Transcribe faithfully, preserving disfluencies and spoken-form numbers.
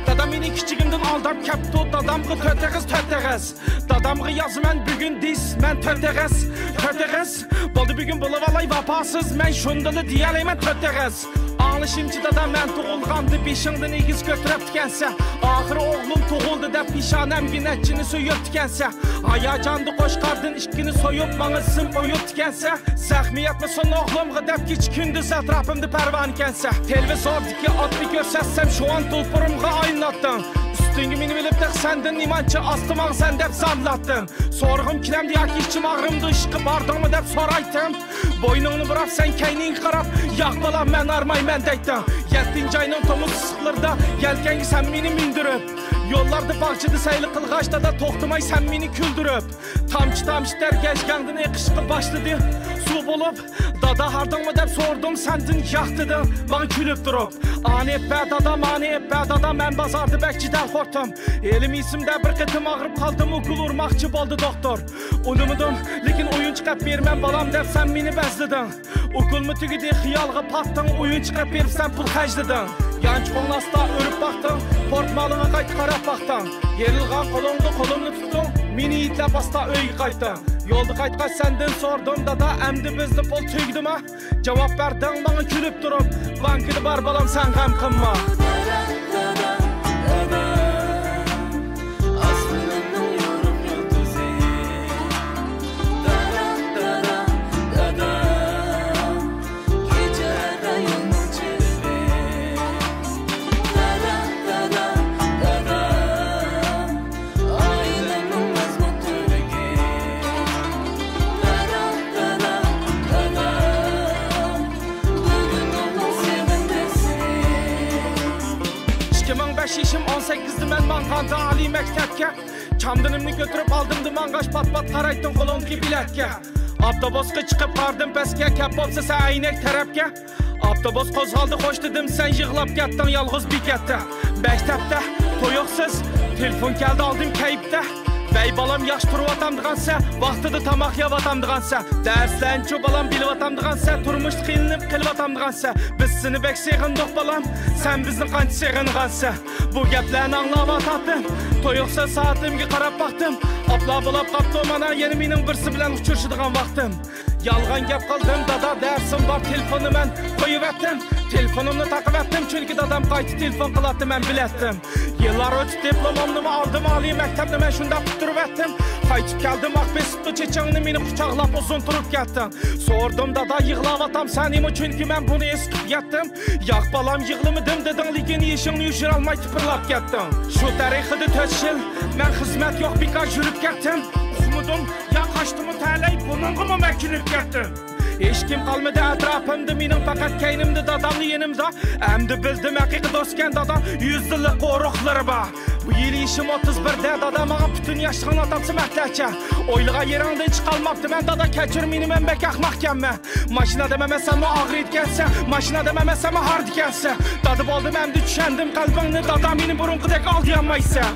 دادا مېنى كىچىكىمدىن ئالداپ كەپتۇ، دادامغا تۆت ئېغىز، تۆت ئېغىز. دادامغا يازىمەن بۈگۈن دىس، مەن تۆت ئېغىز، تۆت ئېغىز. بولدى بۈگۈن بولۇۋالاي ۋاپاسىز، مەن شۇندىلا دېيەلەيمەن تۆت ئېغىز. ئاڭلىشىمچە دادا، مەن تۇغۇلغاندا بېشىڭدىن ئېگىز كۆتۈرۈپتىكەنسەن. ئاخىرى ئوغلۇم تۇغۇلدى دەپ پېشانەمگە نەچچىنى سۆيۈپتىكەنسەن. ھاياجاندا قوچقاردىن ئىككىنى سويۇپ، ماڭا ئىسىم قويۇپتىكەنسەن. زەخمى يەتمىسۇن ئوغلۇمغا دەپ كېچە-كۈندۈز ئەتراپىمدا پەرۋانىكەنسەن. تېلېۋىزوردىكى ئاتنى كۆرسەتسەم، شۇئان تۇلپۇرۇمغا ئايلىناتتىڭ. ئۈستۈڭگە مىنىۋېلىپ تېخى سەندىن نېمانچە ئاستا ماڭىسەن دەپ زارلاتتىڭ. سورىغۇم كېلەمدۇ ياكى ئىچىم ئاغرىمدۇ، ئىشقا باردىڭمۇ دەپ سورايتتىم. بوينۇڭنى بۇراپ سەن كەينىڭگە قاراپ، ياق بالام مەن ھارمايمەن دەيتتىڭ. يەتتىنچى ئاينىڭ تومۇز ئىسسىقلىرىدا يەلكەڭگە سەن مېنى مىندۈرۈپ، يوللاردا باغچىدا سەيلە قىلغاچ دادا توختىماي سەن مېنى كۈلدۈرۈپ. تامچە-تامچە تەر گەجگەڭدىن ئېقىشقا باشلىدى سۇ بولۇپ. دادا ھاردىڭمۇ دەپ سورىدىم سەندىن، ياق دېدىڭ ماڭا كۈلۈپ تۇرۇپ. ئانى ئېپ بەر دادام، ئانى ئېپ بەر دادام، مەن بازاردا بەك جېدەل خورتۇم. ھېلىمۇ ئېسىمدە بىر قېتىم ئاغرىپ قالدىم، ئوكۇل ئۇرماقچى بولدى دوختۇر. ئۇنىمىدىم، لېكىن ئويۇنچۇق ئەپ بېرىمەن بالام دەپ سەن مېنى بەزلىدىڭ. ئوكۇلمۇ تۈگىدى، خىيالغا پاتتىڭ، ئويۇنچۇق ئەپ بېرىپ سەن پۇل خەجلىدىڭ. يانچۇقۇڭنى ئاستا ئۆرۈپ باقتىڭ، پورتمالىڭغا قايتا قاراپ باقتىڭ. يېرىلغان قولۇڭدا قولۇمنى تۇتتۇڭ، مېنى يېتىلەپ ئاستا ئۆيگە قايتتىڭ. يولدا قايتقاچ سەندىن سورىدىم، دادا، ئەمدى بىزدە پۇل تۈگىدىما؟ جاۋاب بەردىڭ ماڭا كۈلۈپ تۇرۇپ، بانكىدا بار بالام، سەن غەم قىلما. ئىككى مىڭ بەش يېشىم ئون سەككىزدە مەن ماڭغاندا ئالىي مەكتەپكە، چامدىنىمنى كۆتۈرۈپ ئالدىمدا ماڭغاچ پات-پات قارايتتىڭ قولۇڭدىكى بېلەتكە. ئاپتوبۇسقا چىقىپ باردىم پەسكە، كەپ بوپسا سەن ئەينەك تەرەپكە. ئاپتوبۇس قوزغالدى خوش دېدىم، سەن يىغلاپ كەتتىڭ يالغۇز بېكەتتە. مەكتەپتە تۇيۇقسىز تېلېفون كەلدى ئالدىم كەيىپتە. ۋەي بالام ياخشى تۇرۇۋاتامدىغانسە، ۋاقتىدا تاماق يەۋاتامدىغانسە، دەرسلەرنىچۇ بالام بىلىۋاتامدىغانسە، تۇرمۇشتا قىينىلىپ قېلىۋاتامدىغانسە، بىز سېنى بەك سېغىندۇق بالام، سەن بىزنى قانچە سېغىنغانسە. بۇ گەپلەرنى ئاڭلاۋاتاتتىم، تۇيۇقسىز سائىتىمگە قاراپ باقتىم. ئاپلا بولاپ قاپتۇ مانا يەنە مېنىڭ بىرسى بىلەن ئۇچرىشىدىغان ۋاقتىم. يالغان گەپ قىلدىم دادا، دەرسىم بار، تېلېفوننى مەن قويۇۋەتتىم. تېلېفونۇمنى تاقىۋەتتىم، چۈنكى دادام قايتا تېلېفون قىلاتتى، مەن بىلەتتىم. يىللار ئۆتۈپ دىپلومامنىمۇ ئالدىم، ئالىي مەكتەپنى مەن شۇنداق پۈتتۈرۈۋەتتىم. قايتىپ كەلدىم، ئاق بېسىپتۇ چېچىڭنى، مېنى قۇچاقلاپ ئۇزۇن تۇرۇپ كەتتىڭ. سورىدىم دادا، يىغلاۋاتامسەن نېمە، چۈنكى مەن بۇنى ھېس قىلىپ يەتتىم. ياق بالام يىغلىمىدىم دېدىڭ، لېكىن يېشىڭنى يوشۇرالماي تىپىرلاپ كەتتىڭ. شۇ تارىخىدا تۆت يىل مەن خىزمەت يوق بىكار يۈرۈپ كەتتىم. ئۇقمىدىم يا قاچتىمۇ تەلەي، بۇنىڭغىمۇ مەن كۈلۈپ كەتتىم. ھېچكىم قالمىدى ئەتراپىمدا مېنىڭ، پەقەت كەينىمدە داداملا يېنىمدا. ئەمدى بىلدىم ھەقىقىي دوستكەن دادا، يۈز يىللىق ئورۇقلىرى بار. بۇ يىل يېشىم ئوتتۇز بىردە، دادا ماڭا پۈتۈن ياشلىقىڭنى ئاتامسەن مەھلەچە. ئويلىغان يېرىڭدىن چىقالماپتىمەن دادا، كەچۈر مېنى، مەن بەك ئەخمەقكەنمەن. ماشىنا دەمەمەسەنمۇ ئاغرىيدىكەنسەن، ماشىنا دەمەمەسەنمۇ ھارىدىكەنسەن. دادا بولدۇم ئەمدى چۈشەندىم قەلبىڭنى، دادا مېنى بۇرۇنقىدەك ئالدىيالمايسەن.